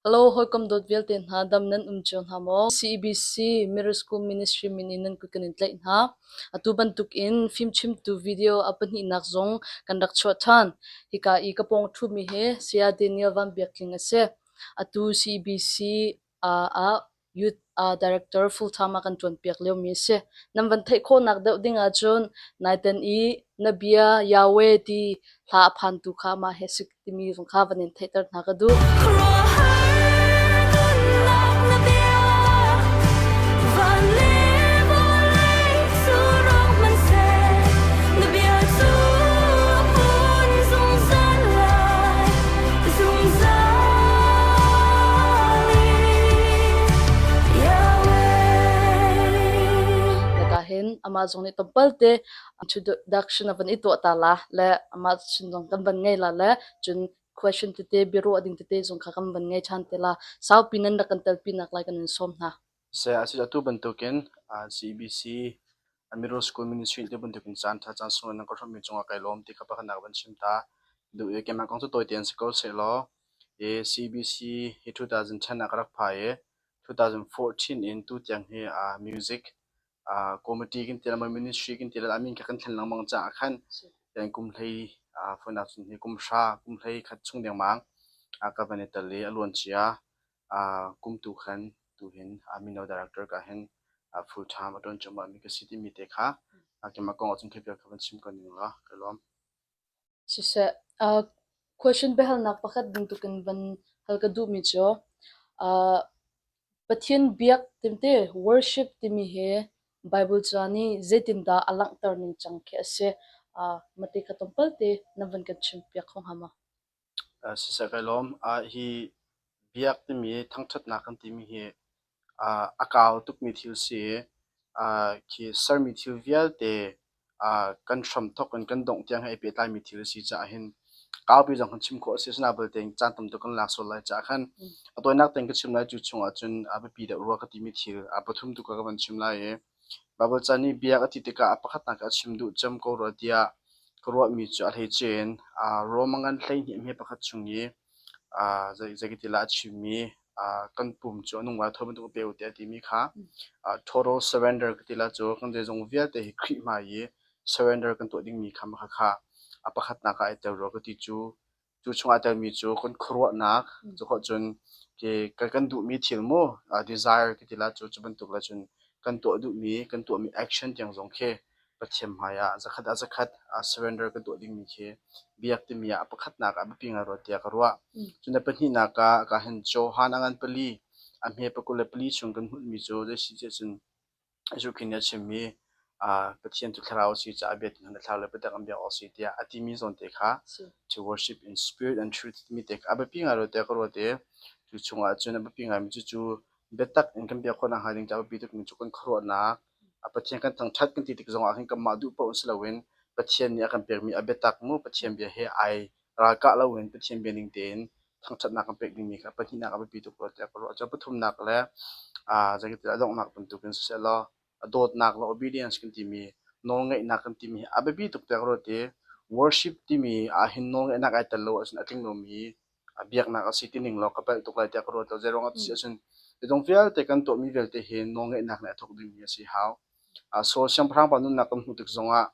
Hello, hawikom dawt vialte hna, dam nan um cio hna maw? CEBC Middle School Ministry min in nan kut kan in tlaih hna. Atu bantuk in fimchimtu video a pahnihnak zong kan rak chuah ṭhan. Hika i ka pawng ṭhumi hi Saya Daniel Van Biak Tling a si. Atu CEBC ah Youth Director full-time a kan ṭuanpiak liomi a si. Nan van theih khawhnak deuh ding ahcun naitan i na bia Yahweh ti hla a phantu kha amah he si timi zong kha van in theihter hna ka duh. Hin amah zong nih tlawmpal te introduction a van i tuah ta la le amah sin zong kan van ngei la le cun question tete biaruah ding tete zong kha kan van ngei ṭhan te la. Saupi nan rak kan telpi nak lai kan in sawm hna. Seh atu bantukin CBC Middle School Ministry te bantukin caan ṭha caan sung nan ka hrawmmi cungah kai lawm ti kha pakhatnak van chim ta. Duh i keimah kong cu tawi tein si ko sehlaw i CBC hi 2010 ah ka rak phai i 2014 in tu tiang hi music committee kan ti le ministry kan ti le a min kha kan thlen lengmang caah khan tiang kum hlei fawinak cun hi kum hra kum hlei khat chung dengmang ka van i tel i a luan cia kum tu khan tuhin mino director ka hin full time a ṭuan cuahmah mi ka si timi te kha keimah kong ahcun theipel kha van chim ko ning law ka lawm. Siseh, question biahalnak pakhat bantukin van hal ka duhmi cu Pathian biak timte worship timi hi Bible ca nih zeitindah a langhter ning cang khi a si. Mate kha tlawmpal te na van kan chimpiak kho hnga maw? Siseh kai lawm. Hi biak timi thangṭhatnak kan timi hi a kau tukmi thil si i khi sermi thil vialte kan hramthawk in kan dongh tiang he ai pehtlaimi thil a si caah hin kaupi zong kan chim khawh a si. Asinain belte caan tam tuk kan lak sual lai caah khan a tawinak tein ka chim lai. Cu chungah cun a biapi deuh rua ka timi thil a pathum tu ka van chim lai i Baibal ca nih biak a ti tikah a pakhatnak ah a chim duh cem ko rua tiah ka ruahmi cu a hleice in Rom a ngan 12 hme pakhat chung i zeikatilah a chimmi kan pum cu a nung lai thaw bantuk pe u tiah a timi kha total surrender ka ti la cu kan zeizong vialte hi Khrih hmai i surrender kan tuah dingmi kha mah kha a pakhatnak ah ai tel rua ka ti cu Cu chungah telmi cu kan khuaruahnak, cukhawh cun kan duhmi thil mu desire ka ti la cu, cu bantuk le cun kan tuah duhmi, kan tuahmi action tiang zong khi Pathian hmai ah zakhat ah zakhat surrender kan tuah dingmi khi biak timi ah a pakhatnak ah biapi ngai rua tiah ka ruah. Cun a pahnihnak ah ka hin Johan a ngan pali, a hme 24 chung kan hmuhmi cu zei si tiah cun Jesuh nih a chimmi Pathian cu thlarau a si caah a biatu hna thlarau le biatak an biak awk a si tiah a timi zawn te kha to worship in spirit and truth timi te kha a biapi ngai lo tiah ka ruat i cu chungah cun a biapi ngaimi cu cu biatak in kan biak khawh nakhnga ding caah a biapi tukmi cu kan khuaruahnak a Pathian kan thangṭhat kan ti tik zongah hin kanmah duh paoh si loin Pathian nih a kan pekmi a biatak mu Pathian bia he ai ralkah loin Pathian bia ning tein thangṭhatnak kan pek dingmi kha pahnihnak a biapi tuk rua tiah ka ruah. Cun pathumnak le zeitin a donghnak bantukin siseh law a dawtnak le obedience kan timi nawlngaihnak kan timi hi a biapi tuk tiah ka ruat i worship timi ahhin nawlngaihnak ai tel lo ahcun a tling lomi biaknak a si ti ning law ka palh tuk lai tiah ka ruat lo. Zeiruang ah ti ahcun midung vialte kan tuahmi vialte hi nawlngaihnak nih a thawk dingmi a si hau. Saul siangpahrang pa nunnak kan hmuh tik zongah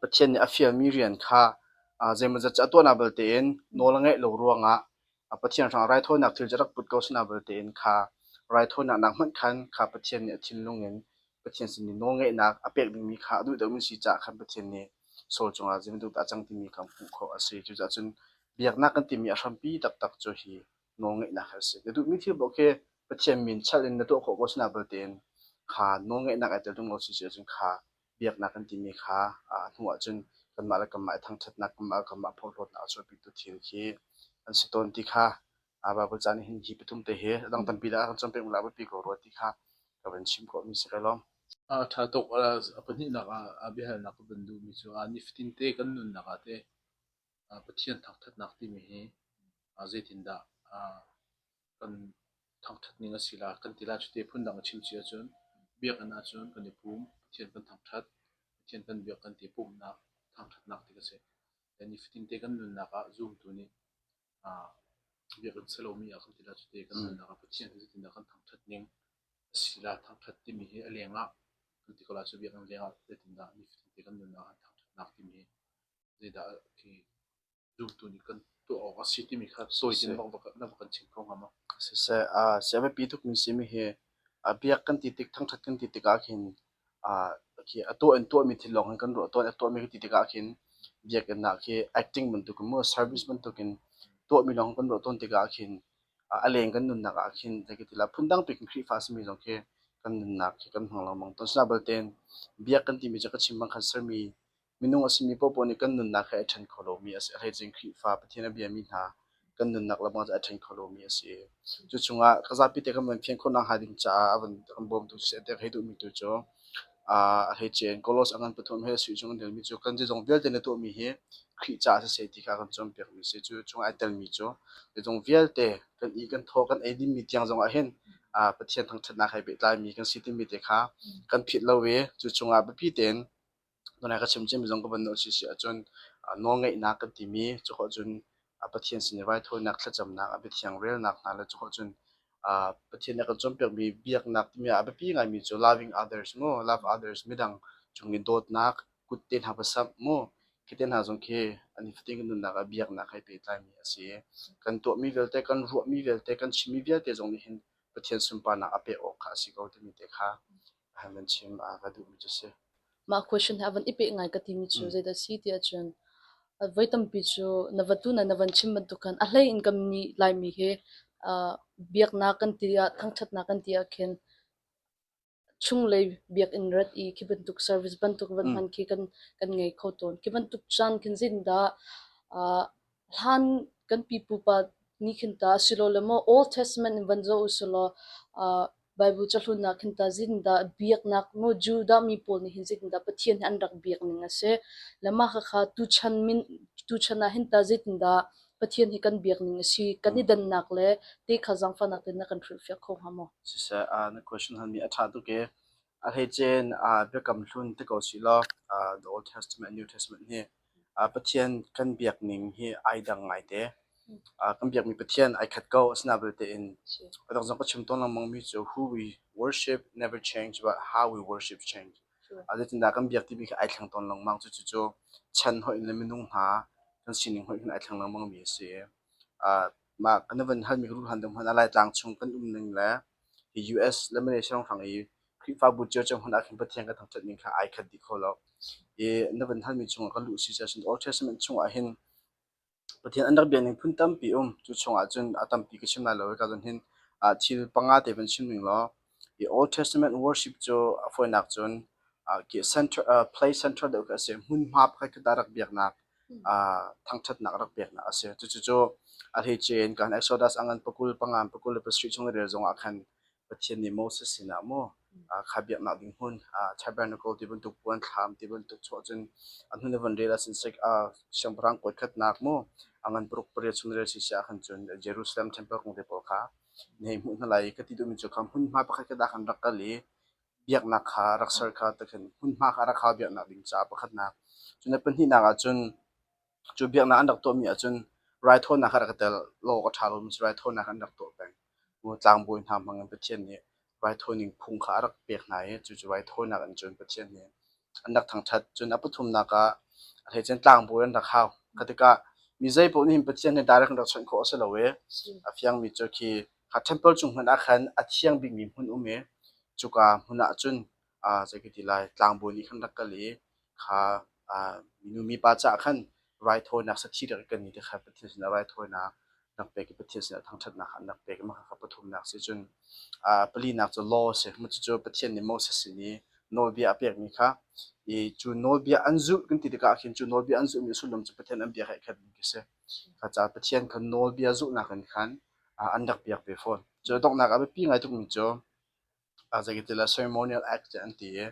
Pathian nih a fialmi rian kha zeimawzat cu a tuahnak belte in nawl a ngeih lo ruangah Pathian hrangah raithawinak thil cu rak put ko sina belte in kha raithawinak nak hmanh khan kha Pathian nih a thinlung in Pathian sin i nawlngeihnak a pek dingmi kha a duh deuhmi si caah khan Pathian nih Saul cungah zeibantuk dah a cang timi kha hmuh khawh a si. Cucaah cun biaknak kan timi a hrampi taktak cu hi nawlngeihnak hi a si. Na duhmi thil paoh khi Pathian min chalh in na tuah khawh ko sina belte in kha nawlngeihnak ai tel tung lo si ahcun kha biaknak kan timi kha a hnu ahcun kanmah le kanmah i thangṭhatnak, kanmah le kanmah phorhlawtnak a chuahpitu thil khi an si tawn ti kha Baibal ca nih hin hi pathum te hi a dang tampi dah a kan cawnpiak la biapi ko rua ti kha ka van chim khawhmi si ka lawm. A ṭha tuk. A pahnihnak ah biahalnak ka van duhmi cu nifatin te kan nunnak ah teh Pathian thangṭhatnak timi hi zeitindah kan thangṭhat ning a si la kan ti la cuti phundang a chim si ahcun biakinn ahcun kan i pum Pathian kan thangṭhat Pathian kan biak kan ti pumhnak thangṭhatnak ti ka si. Nifatin te kan nunnak ah zumtu nih. Biakinn si lomi ah kan ti la cu te kan nunnak ah Pathian hi zeitindah kan thangṭhat ning a si la thangṭhat timi hi a lengah kan ti ko la cu biakinn lengah zeitindah nifatin te kan nunnak ah thangṭhatnak timi hi zeidah khi zumtu nih kan tuah awk a si timi kha tawi tein na va kan chim kho hnga maw? Siseh, si a biapi tukmi simi hi biak kan ti tik, thangṭhat kan ti tikah khin khi a tuah in tuahmi thil lawng hin kan ruah tawn. A tuahmi kan ti tikah khin biakinn ah khi acting bantukin maw service bantukin tuahmi lawng kan ruah tawn tikah khin a leng kan nunnak ah khin zei ka ti lai phundang pikin Khrihfa a simi zong khi kan nunnak khi kan hmang lengmang tawn. Asinain balte biak kan timi cu ka chim bang khan sermi Minung a simi paohpaoh nih kan nunnak he ai ṭhen kho lomi a si. A hleice in Khrihfa Pathian a biami hna kan nunnak le bang cu ai ṭhen kho lomi a si. Cu chungah ka zapi te kan van fian khawh nakhnga ding caah a van kan bawmtu siseh tiah ka hei duhmi tu cu a hleice in Kolos a ngan pathum he sui chung an relmi cu kan zeizong vialte na tuahmi hi Khrih caah siseh ti kha kan cawnpiakmi a si. Cu chungah ai telmi cu zeizong vialte kan i kan thaw kan ei dingmi tiang zong ah hin Pathian thangṭhatnak he pehtlaimi kan si timi te kha kan philh lo i cu chungah biapi tein Tunai ka chim ciami zong ka van nolh si ahcun nawlngeihnak kan timi cukhawh cun Pathian sin i raithawinak thlacamnak a biathiang relnak hna le cukhawh cun Pathian nih a kan cawnpiakmi biaknak timi ah a biapi ngaimi cu loving others mu love others midang cung i dawtnak kut te hna va samh mu khi te hna zong khi nifatin kan nunnak ah biaknak he pehtlaimi a si. Kan tuahmi vialte kan ruahmi vialte kan chimmi vialte zong nih hin Pathian sunparnak a pek awk kha a si ko timi te kha han van chim a ka duhmi cu si. Mah question hi a van i peh ngai ka timi cu zeidah si ti ahcun voi tampi cu na va tu na van chim bantuk khan a hlei in kan nih Laimi hi biaknak kan ti ah thangṭhatnak kan ti ah khin chunglei biakinn rat i khi bantuk service bantuk van hman khi kan kan ngei kho tawn. Khi bantuk caan khin zeitindah hlan kan pipu pa nih khin ta asilole maw Old Testament in van zoh usilaw Bible cahlun ah khin ta zeitindah biaknak maw Judah mi pawl nih hin zeitindah Pathian hi an rak biak ning a si. Le mah khakha tuchan min tuchan ah hin ta zeitindah Pathian hi kan biak ning a si. Kan i dannak le te kha zaangfahnak tein na kan hrilhfiah kho hnga maw? Siseh, na question halmi a ṭha tuk i a hleice in Biakam Hlun ti ko sih law the Old Testament, New Testament hi Pathian kan biak ning hi ai dang ngaite. Kan biakmi Pathian ai khat ko. Asinain belte in a dang zong ka chim tawn lengmangmi cu who we worship never change but how we worship change. Zeitindah kan biak timi kha ai thleng tawn lengmang. Cucu chan hoih in le minung hna kan sining hoih in ai thleng lengmangmi a si. Mah kan van halmi ka ruh hlan ding hmanh ah Laitlang chung kan um ning le hi US le Malaysia hrang i Khrihfabu ciocio hmanh ah khin Pathian kan thangṭhat ning kha ai khat dih kho lo. I na van halmi chungah kan luh si ahcun Old Testament chungah hin Pathian an rak biak ning phun tampi um. Cu chungah cun a tampi ka chim lai lo. Hika zawn hin thil panga te van chim ning law i Old Testament worship cu a fawinak cun center, play center deuh khi a si. Hmunhma pakhat khat ah rak biaknak thangṭhatnak rak peknak a si. Cucu a hleice in kan Exodus a ngan pakul panga pakul le pasarih chung na rel zongah khan Pathian nih Moses sinah maw kha biaknak ding hmun tabernacle ti bantuk puan thlam ti bantuk chuah cun a hnu na van rel ahcun siangpahrang kuat khatnak mu a ngan paruk pariat chung na rel si ah khan cun Jerusalem temple kong te pawl kha na hei hmuh hna lai i ka ti duhmi cu kha hmunhma pakhat khat ah khan rak kal i biaknak kha rak ser kha tikhin hmunhma kha rak hau biaknak ding caah pakhatnak. Cun a pahnihnak ahcun cu biaknak an rak tuahmi ahcun raithawinak kha rak i tel law a ṭha lomi cu raithawinak an rak tuah peng. Tlangbawi hna hmang in Pathian nih raithawining phung kha a rak pek hna i cucu raithawinak in cun Pathian nih an rak thangṭhat. Cun a pathumnak ah a hleice tlangbawi an rak hau. Kha tikah mi zeipaoh nih hin Pathian he direct in rak chawnh khawh a si lo i a fiangmi cu khi kha temple chung hmanh ah khan a thiang bikmi hmun um i cuka hmun ah cun zei ka ti lai tlangbawi nih khan rak kal i kha minu mipa caah khan raithawinak sathi rak i kan i te kha Pathian sinah raithawinak rak pek i Pathian sinah thangṭhatnak an rak pek i mah kha pathumnak si cun palinak cu law a si. Cucu Pathian nih Moses sin i nawlbia a pekmi kha i cu nawlbia an zulh kan ti tikah khin cu nawlbia an zulhmi sullam cu Pathian an bia he khat ding khi si. Kha caah Pathian kha nawlbia zulhnak in khan an rak biak ve fawn. Cu donghnak a biapi ngai tukmi cu Zeikatila ceremonial act tiah an ti i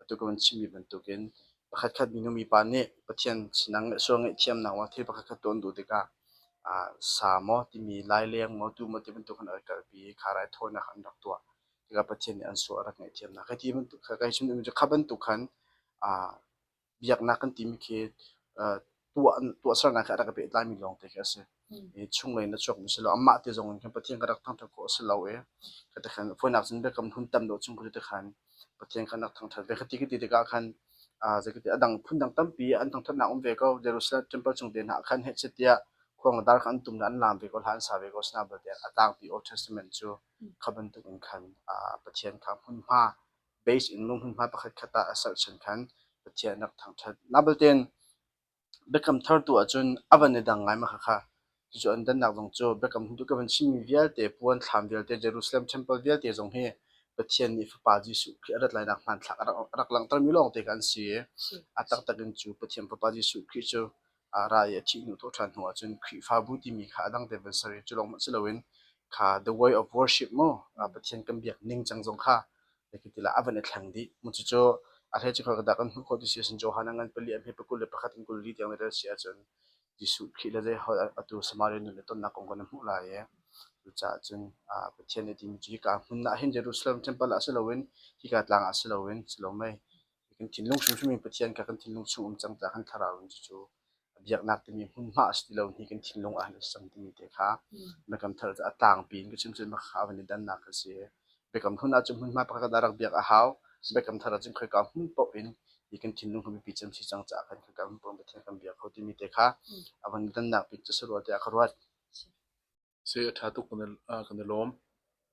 atu ka van chimmi bantukin pakhatkhat minu mipa nih Pathian sinah sual ngaihthiamnak maw thil pakhatkhat tuah an duh tikah sa maw timi laileng maw tuu maw ti bantuk an rak kalpi i kha raithawinak an rak tuah tikah Pathian nih an sual a rak ngaihthiamnak. Hi ti bantuk kha kai chim duhmi cu kha bantuk khan biaknak kan timi khi tuahsernak he a rak i pehtlaimi lawngte khi a si. I chunglei in a chuakmi si lo. Amah te zong in khan Pathian ka rak thangṭhat khawh a si lo i ka ti khan fawinak cun biakam hun tam deuh chung ka ti khan Pathian kha rak thangṭhat ve. Khati ka ti tikah khan zei ka ti a dang phundang tampi an thangṭhatnak um ve ko. Jerusalem temple chung te hna ah khan heh tiah khuang le dar kha an tum le an laam ve ko, hla an sa ve ko. Asinain belte a tlangpi Old Testament cu kha bantuk in khan Pathian kha hmunhma base in hmunhma pakhat khat ah a serhchan khan Pathian rak thangṭhat. Nabaltein Biakam thar tu ahcun a van i dang ngai ma khakha. Cucu an dannak zong cu biakam hlun tu ka van chimmi vialte, puan thlam vialte, Jerusalem temple vialte zong hi Pathian nih Fapa Jesuh Khrih a rat lainak hmanthlak a rak, a rak langhtermi lawngte kha an si i a taktak in cu Pathian Fapa Jesuh Khrih cu a ra i a thih hnu thawhṭhan hnu ahcun Khrihfabu timi kha a dang te van ser i cu lawng hmanh si loin kha the way of worship mu Pathian kan biak ningcang zong kha Zeitilah a van i thleng dih. Cucu a hlei cu dah kan hmuh khawh ti si ahcun Johan a ngan pali a hme pakul le pakhat in 24 tiang na rel si ahcun Jesuh Khrih le zei atu Samaria nu le tonnak kong kan hmuh lai i cucaah cun Pathian nih timi cu hika hmun ah hin Jerusalem temple ah si loin hika tlang ah si loin si lo mei kan thinlung hrimhrim in Pathian kha kan thinlung chung um cang caah kan thlarau in cucu biaknak timi hmunhma a si ti lo hi kan thinlung ah hin a si cang timi te kha biakam thar cu a tlangpi in ka chim cun kha van i dannak a si. Biakam hlun ahcun hmunhma pakhat ah rak biak a hau. Biakam thar ahcun khoika hmun paoh in hi kan thinlung hi biapi cem si cang caah khan khoika hmun paoh in Pathian kan biak kho timi te kha a van i dannak bik cu si rua tiah ka ruat. Si a ṭha tuk kan i lawm.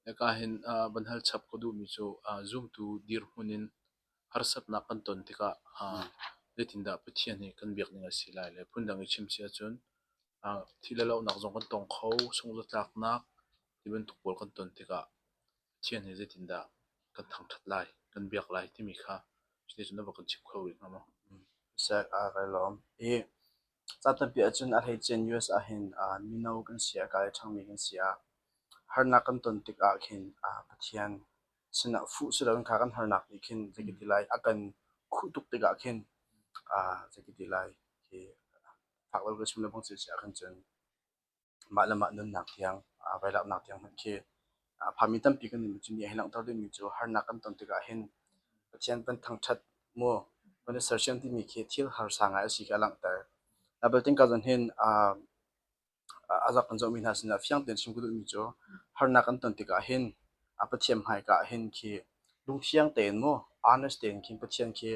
Hika hin van hal chap ka duhmi cu zumtu dirhmun in harsatnak kan ton tikah zeitindah Pathian hi kan biak ning a si lai le phundang i chim si ahcun thih le lohnak zong kan tong kho, sungzatlaknak ti bantuk pawl kan ton tikah Pathian hi zeitindah kan thangṭhat lai, kan biak lai timi kha cuticun na va kan chim kho rih hnga maw? Seh, aa lawm. I Ca tampi ahcun a hleice US ahhin mino kan si ah, kai a ṭhangmi kan si ah harnak kan ton tikah khin Pathian sinah fuh si loin kha kan harnak nih khin zei ka ti lai a kan khuh tuk tikah khin zei ka ti lai khi fak lo ka chim le bang si ahkhan cun mah le mah nunnak tiang vailaknak tiang hmanh khi a phami tampi kan um. Cu nih a hei langhter dingmi cu harnak kan ton tikah hin Pathian kan thangṭhat mu kan i sersiam timi khi thil harsa ngai a si khi a langhter. Nabatin ka zawn hin a zak kan zohmi hna sinah fiang tein chim ka duhmi cu harnak kan ton tikah hin a Pathian hmaika ah hin khi lungthiang tein mu honest tein khin Pathian khi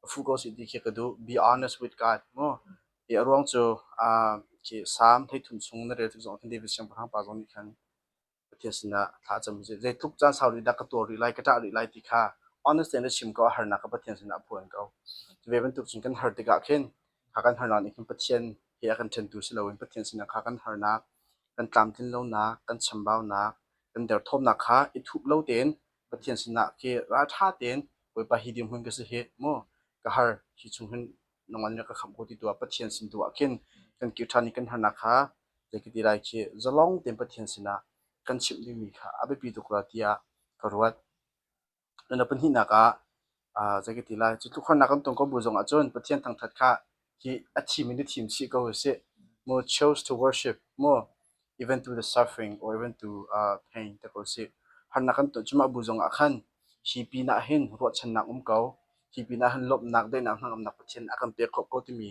fuh ko sih ti khi ka duh. Be honest with God mu. I a ruang cu khi Salm 33 chung na rel tik zong ah khin David siangpahrang pa zong nih khan Pathian sinah thla a cam i zeitluk caan sau rih dah ka tuar rih lai, ka ṭah rih lai ti kha honest tein a chim ko, a harnak kha Pathian sinah a phuan ko. Cu ve bantuk cun kan har tikah khin kha kan harnak nih khin Pathian he a kan ṭhentu si loin Pathian sinah kha kan harnak, kan tlamtlin lonak, kan chambaunak, kan derthawmnak kha i thup lo tein Pathian sinah khi ralṭha tein Bawipa hi dirhmun ka si hih mu, ka har hi chung hin nangmah nih ka khamh ko ti tu ah Pathian sin tu ah khin kan kir ṭhan i kan harnak kha zeikati lai khi zalong tein Pathian sinah kan chimh dingmi kha a biapi tuk rua tiah ka ruat. Cun a pahnihnak ah zeikati lai cu tluk harnak kan ton ko bu zong ahcun Pathian thangṭhat kha hi a thim in i thim chih ko usih. Mu chose to worship mu even to the suffering or even to uh, pain te ko usih. Harnak kan ton cumah bu zong ah khan hi pinah hin ruahchannak um ko. Hi pinah hin lawmhnak, daihnak, hnangamnak Pathian a kan pek khawh ko timi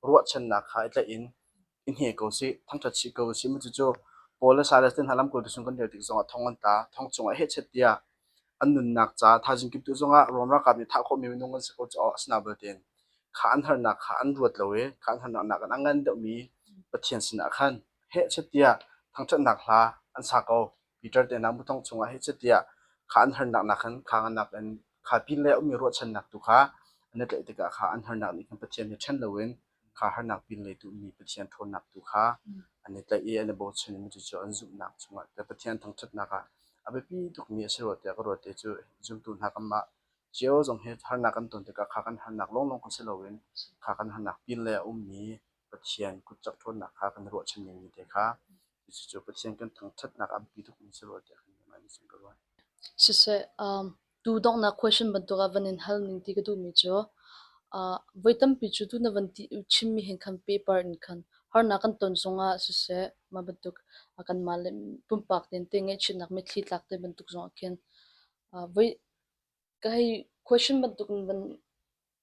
ruahchannak kha i tlaih in i hne ko sih, thangṭhat chih ko usih. Cucu Paul le Silas te hna lamkaltu chung kan rel tik zongah thong an tla. Thong chungah hehchet tiah an nunnak ca thaizing kiptuh zongah Rom ralkap nih thah khawhmi minung an si ko caah asina belte kha an harnak kha an ruat lo i kha an harnak nakin a ngan deuhmi Pathian sinah khan hehchet tiah thangṭhatnak hla an sa ko. Peter te hna muthong chungah hehchet tiah kha an harnak nakin kha ngannak in kha pinlei a ummi ruahchannak tu kha an i tlaih tikah kha an harnak nih khan Pathian he ṭhen loin kha harnak pinlei tu ummi Pathian ṭhawnnak tu kha an i tlaih i an i bochan i cucu an zumhnak chungah te Pathian thangṭhatnak ah a biapi tukmi a si rua tiah ka ruat i cu zumtu hna kanmah cio zong hi harnak kan ton tikah kha kan harnak lawnglawng kha si loin kha kan harnak pinlei a ummi Pathian kutcak ṭhawnnak kha kan ruahchan dingmi te kha cucu Pathian kan thangṭhatnak a biapi tukmi a si rua tiah kan ruah. Siseh, um, tu donghnak question bantuk ah van in hal ning ti ka duhmi cu uh, voi tampi cu tu na van ti chimmi hin khan paper in khan harnak kan ton zongah siseh mah bantuk kanmah le pumpak tein te ngaihchiatnak mitthli tlak te bantuk zongah khin uh, voi ka hei question bantuk in van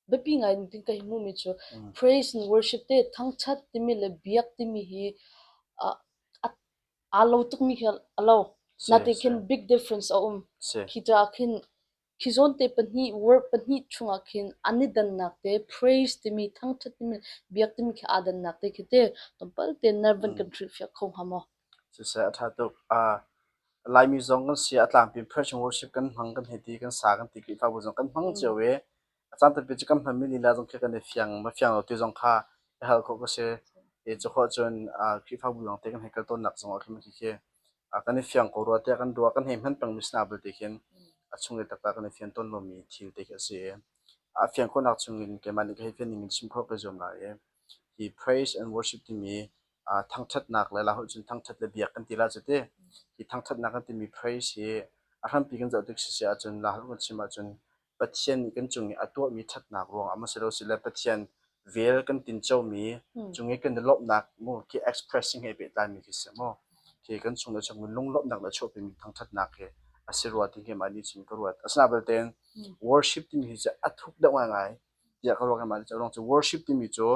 biapi ngai in ka hmuhmi cu praise and worship te thangṭhat timi le biak timi hi uh, Aa lo tukmi khi a lo. Natein khin big difference a um. Khi caah khin khi zawn te pahnih word pahnih chungah khin an i dannak te praise timi thangṭhat timi biak timi khi aa dannak te khi te tlawmpal te na van kan hrilhfiah kho hnga maw? Siseh a ṭha tuk. Laimi zong kan si a tlangpi praise and worship kan hmang kan hei ti kan sa kan ti Khrihfabu zong kan hmang cio i a caan tampi cu kan hmanmi lila zong khi kan i fiang ma fiang lo ti zong kha i hal khawh ka si. I cu khawh cun Khrihfabu lawng te kan hei kal tawnnak zong ah khin khi kan i fiang ko rua tiah kan ruah kan hei hman pengmi si na belte khin a chung i taktak kan i fian tawn lomi thil te khi a si i a fian khawhnak chungin keimah nih ka hei fian ning in chim khawh ka zuam lai i hi praise and worship timi thangṭhatnak le Laiholh cun thangṭhat le biak kan ti la cu ti. Hi thangṭhatnak kan timi praise hi a hrampi kan zoh tik siseh ahcun Laiholh kan chim ahcun Pathian nih kan cung i a tuahmi ṭhatnak ruangah maw si lo sile Pathian vel kan tincomi cung i kan i lawmhnak mu khi expressing he pehtlaimi khi si mu. Khi kan chung le chung lunglawmhnak le chuahpimi thangṭhatnak hi a si rua ti khi mah nih cun ka ruat. Asinain belte worship timi hi cu a thuk deuh ngaingai tiah ka ruah keimah nih cu cu worship timi cu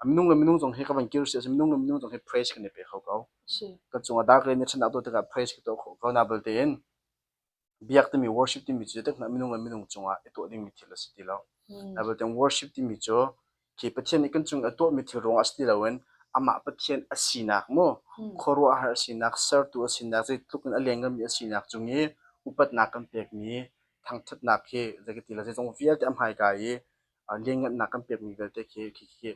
minung le minung zong hi ka van kir si minung le minung zong hi praise kan i pe kho ko. Kan cungah dark lei nih ṭhatnak tuah tikah praise ka tuah khawh ko na belte in biak timi worship timi cu zeitik hmanh minung le minung cungah i tuah dingmi thil a si ti lo. Nain worship timi cu khi Pathian nih kan cung i a tuahmi thil ruangah si ti loin amah Pathian a sinak mu khuaruahhar a sinak, sertu a sinak, zeitluk in a liannganmi a sinak cung i upatnak kan pekmi thangṭhatnak khi zei ka ti lo zeizong vialte a hmaika i lianngannak kan pekmi vialte khi khi khi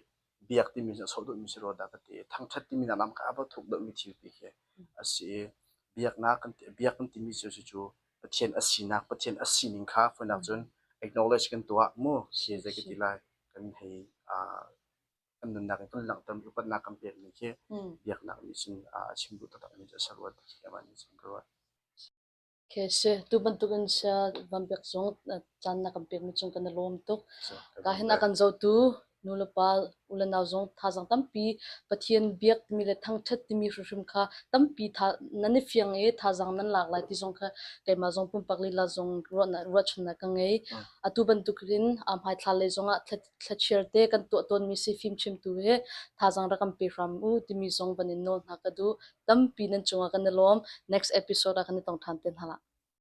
biak timi cu a sawh duhmi si rua dah ka ti. Thangṭhat timi nak kha a va thuk deuhmi thil ti khi a si i biaknak kan ti biak kan timi cu cucu Pathian a sinak Pathian a sining kha fawinak cun acknowledge kan tuah mu khi zei ka ti lai kan hei kan nunnak in kan langhter upatnak kan pekmi khi biaknak nih cun a chim duh taktak mi cu a si rua ti khi keimah nih cun ka ruat. Okay, si. Tu bantukin sia Van Biak zong caan na kan pekmi cung kan i lawm tuk. Ka hin a kan zohtu nu le pa u le nau zong thazaang tampi Pathian biak timi le thangṭhat timi hrimhrim kha tampi tha nan i fiang i thazaang nan lak lai ti zong kha keimah zong pumpak lila zong ruahnak ruahchannak ka ngei. Atu bantukin a hmaithla lei zongah thlachiar te kan tuah tawnmi si fimchimtu he thazaang rak kan pe hram u timi zong van in nawl hna ka duh. Tampi nan cungah kan i lawm. Next episode ah kan i tong ṭhan te hna la.